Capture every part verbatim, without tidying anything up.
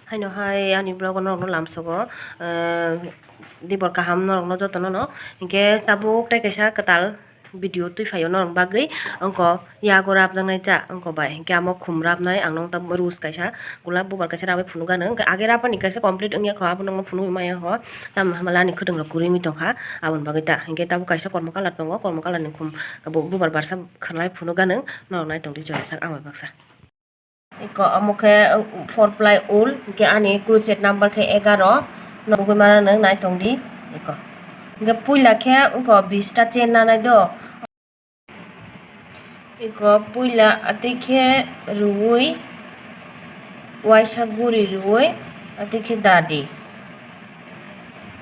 Haino hai ani vlog o norokno lamsogo, eh, dibor kaham norokno jotono no. Hinkhe tabuk tei kaisa kwtal video twi phaio norokni bagwi. Wngkha yago rapjaknai ta wngkha bai, hinkhe amo khum rapnai ang nokta rules kaisa, gulab bubar kaisa rabai phunukgano, hinkhe age rapani kaisa complete wngya kho, abo nokno phunugwi maya kho. Tamo hamla ani khwtwng rok kwrwi wngwi tongkha, aboni bagwi ta. Hinkhe tabuk kaisa kormo colour tongo, kormo colour ni khum bubar barsa khwnlai phunukgano, norok naitongdi jorasak ang bai baksa. Eko omo khe four ply wool, hinkhe ani crochet number khe egaro, norogwi mano nwng naitongdi. Eko hinkhe puila khe wngkha bista chain nanai do. Eko puila atwi khe rwui, waisa guri rwui atwi khe dadi.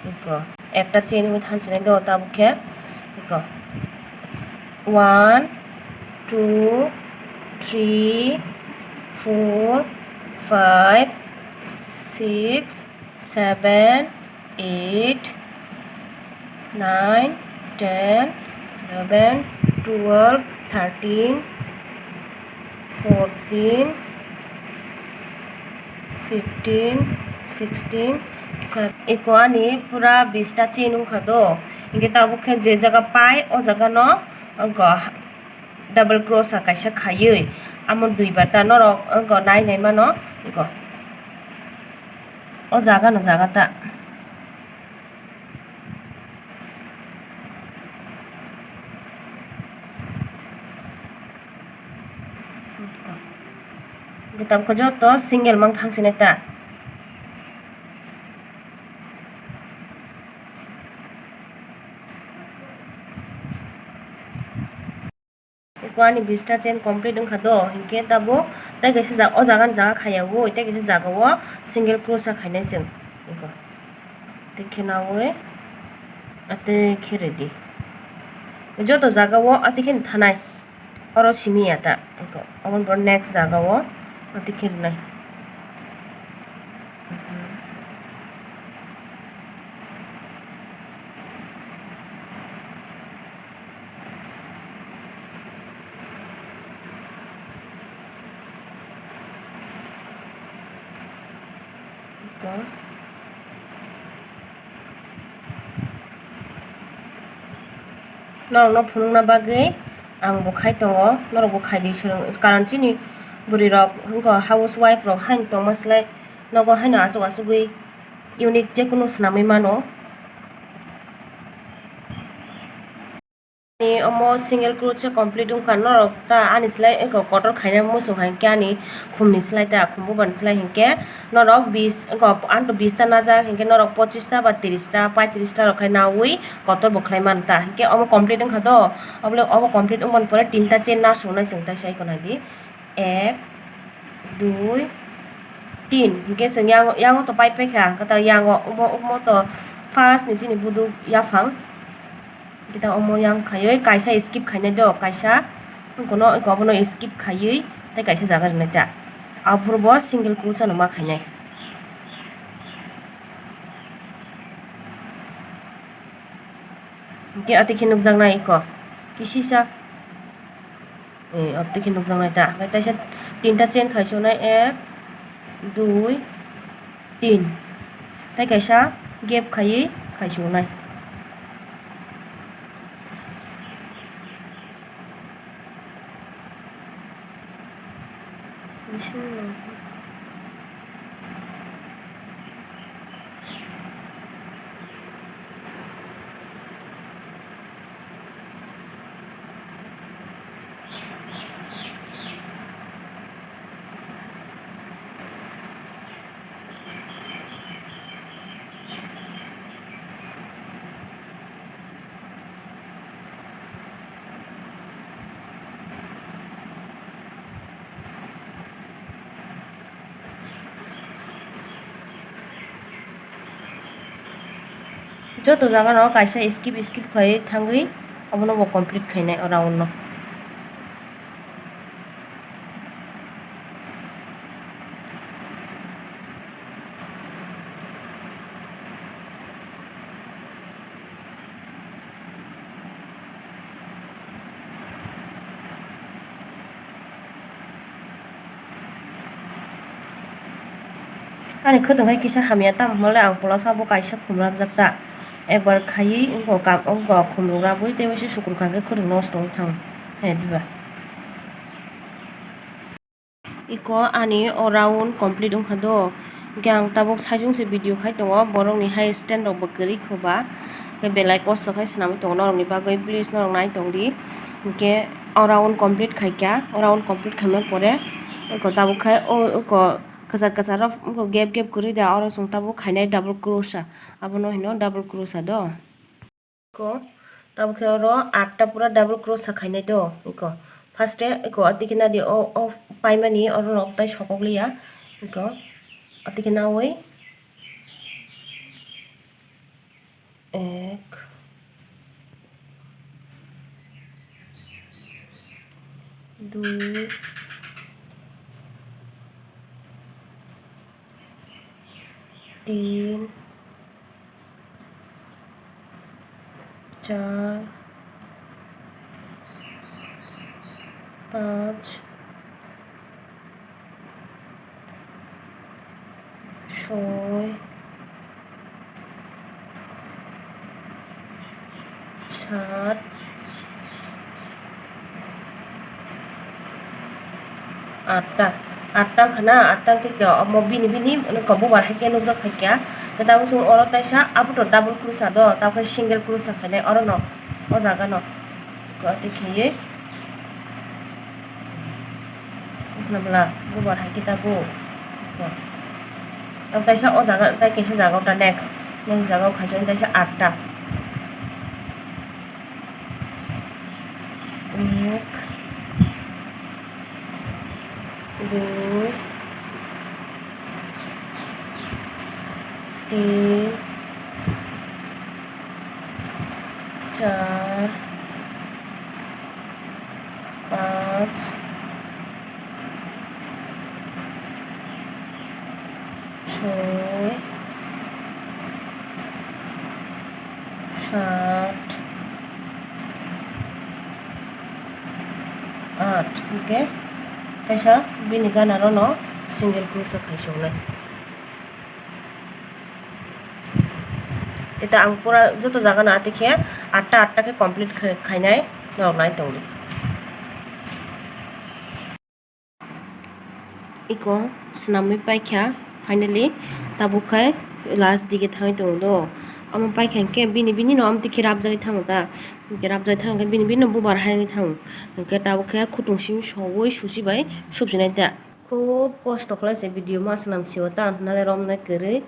Eko ekta chain wngwi thansinai do tabuk khe. Eko one, two, three, four, five, six, seven, eight, nine, ten, eleven, twelve, thirteen, fourteen, fifteen, sixteen, sev-, eko ani pura bista chain wngkha do. Hinkhe tabuk khe je jaga pai o jaga no wngkha double crochet kaisa khaiwi, amo duibar ta norok wngkha nai nai mano wngkha. O jaga no jaga ta. Tabuk khe joto single mang thangsinai ta. Eko ani bista chain complete wngkha do, hinkhe tabuk tei kaisa jaga, o jaga ni jaga khaiya bo, tei kaisa jaga o single crochet khainai chwng. Eko tei khe naui atwi khe ready. Joto jaga o atwi khe thanai, oro simi ya ta. Eko omo ni pore next jaga o atwi khe rwnai. Norokno phunukna bagwi ang bo khai tongo, norok bo khai di swrwng, karon chini bwrwi rok wngkha house wife rok haino tongma slai nogo haino achuk achugwi unit jekunu swnamwi mano. Ani omo single crochet complete wngkha, norok ta ani slai eko kotor khaina muchung hai khe ani khumni slai ta khum bubani slai hinkhe norok bis eko anto bis ta najak hinkhe norok pochis ta ba tris ta paitris ta rok khai naui kotor bo khlai mano ta hinkhe omo complete wngkha do, obo complete wngmani pore tinta chain nasuknai chwng taisa eko naidi. Ek, dui, tin. Hinkhe chwng yang, yango to pai paikha, hwnkhe ta yango omo, omo to first ni chini buduk yaphang. Hwnkhe ta omo yang khaiwi kaisa skip khainai do, kaisa wngkha no, wngkha obono skip khaiwi tei kaisa jaga rwnai ta. Aphuru bo single crochet no ma khainai. Hwnkhe atwi khe nukjaknai eko kisisa. Eh, obtwi khe nukjaknai ta. Hwnkhe taisa tinta chain khai chuknai, ek, dui, tin. Tei kaisa gap khaiwi khai chuknai. Joto jaga no kaisa skip skip khlai thangwi obono bo complete khainai o round no. Ani khwtwng hai kisa hamya, tamo hwnle ang pula sabo kaisa khumrapjak ta. Ekbar khaiwi wngkha kam, wngkha khumrok rabwi tei waisa sukrwk kha khe khwtwng nosto wng thang hai diba. Iko ani o round complete wngkha do. Hwnkhe ang tabuk saichung se video khai tongo, borokni hai stand rok bo kwrwi kho ba. Hwnkhe belai kosto khai swnamwi tongo norokni bagwi, please norok nai tong di. Hwnkhe o round complete khaikha, o round complete khaima pore iko tabuk khai o iko kwchar kwchar rok iko gap gap kwrwi da, oro chwng tabuk khainai double crochet, abono hino double crochet do. Iko, tabuk khe oro atta pura double crochet khainai do. Iko, first e, iko, atiki nadi o, o paimani oro nok tai sokok liya. Iko, atiki nawi. Ek, dui, tin, char, panch, soi, sat, atta. Atta wngkha na, atta wngkhe khe omo bini, bini wngkha bubar hai khe nukjak phaikha. Khe tabuk chwng oro taisa aboto double crochet do, tabuk khe single crochet khainai orono, o jaga no. Khe tei khaiwi. Wngkha bwla bubar hai khe tabuk. Tabuk kaisa o jaga, tei kaisa jaga o ta next, next jaga o khaisa, kaisa atta. Ek, dui, tin, char, panch, soi, sat, aat, hwnkhe kaisa bini gana rono single crochet khai songnai. Tei ang pura joto jaga no atikhe atta atta khe complete khe-, khainai norok nai tongdi. Iko swnamwi paikha, finally tabuk khai last dige thangwi tongo do. Omo paikha hinkhe bini, bini no omo tikhe rabjagwi thango ta. Hinkhe rabjagwi thangkhe bini, bini no bubar hai wngwi thango. Hinkhe tabuk khe khutung simi sogwi susi bai subsinai ta. Khub kosto khlai se video ma swnam sio ta, nale romnai kwrwi.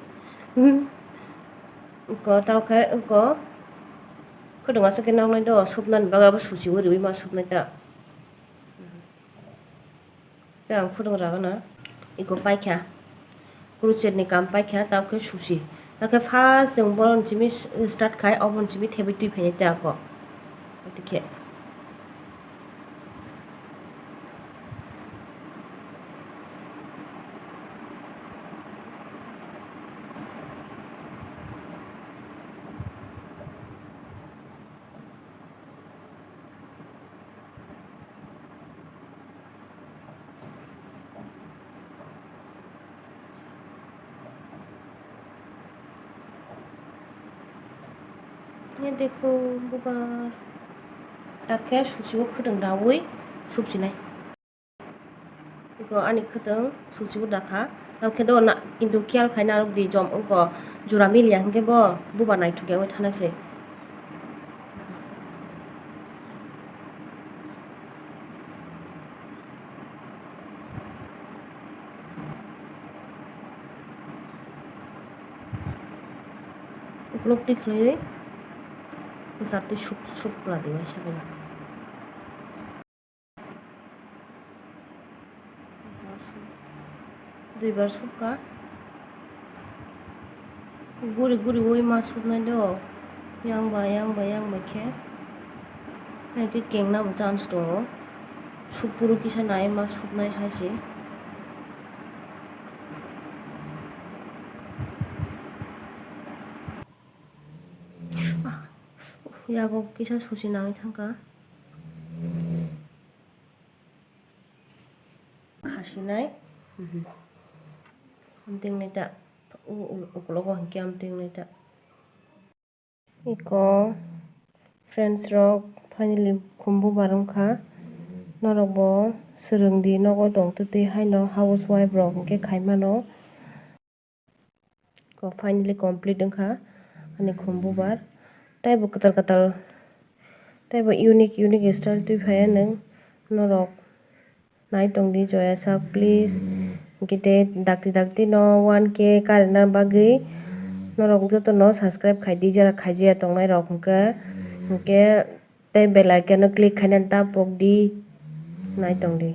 Iko tao khe iko khwdwng aswk khe noknai do, supnani bagwi abo susi o riwi ma supnai ta. Tei ang khwdwng ragana iko paikha, crochet ni kaam paikha, tao khe susi. Tao khe first chwng boroni simi start khai, oboni simi thebwi twi phainai tei ako. Tei khe. Ye dekho bubar. Takhe susi o khwdwng dawi subsinai. Iko ani khwtwng susi o dakha. Tao khe do na, kintu kiyal khai narwk di, jom wngko jora miliya hinkhe bo bubar naithok ya wngwi thana se. Ukulok twi khwlaiwi kwchar twi suk, suk pla di waisa bai. Duibar sukha. Guri guri ui ma suknai do. Yang ba, yang ba, yang ba khe. Hai khe kengna bo chance tongo. Sukphuru kisa nai ma suknai hai se. Yago kisa susi nangwi thangkha. Khasinai. Tingni ta. U-, u-, ukulogo hinkhe amtwi wngnai ta. Iko friends rok finally khumbu bar wngkha. Norok bo swrwng di, nogo tong twtwi haino housewife rok hinkhe khai mano. Ko finally complete wngkha ani khumbu bar. Taibo kwtal kwtal, taibo unique unique style twi phaiya nwng norok. Nai tongdi Joya sak, please. Hinkhe te dakti dakti no one K karina bagwi norok jotono subscribe khaidi, jara khaijiya tongnai rok hinkhe, hinkhe tei bell icon no click khainani ta pokdi. Nai tongdi.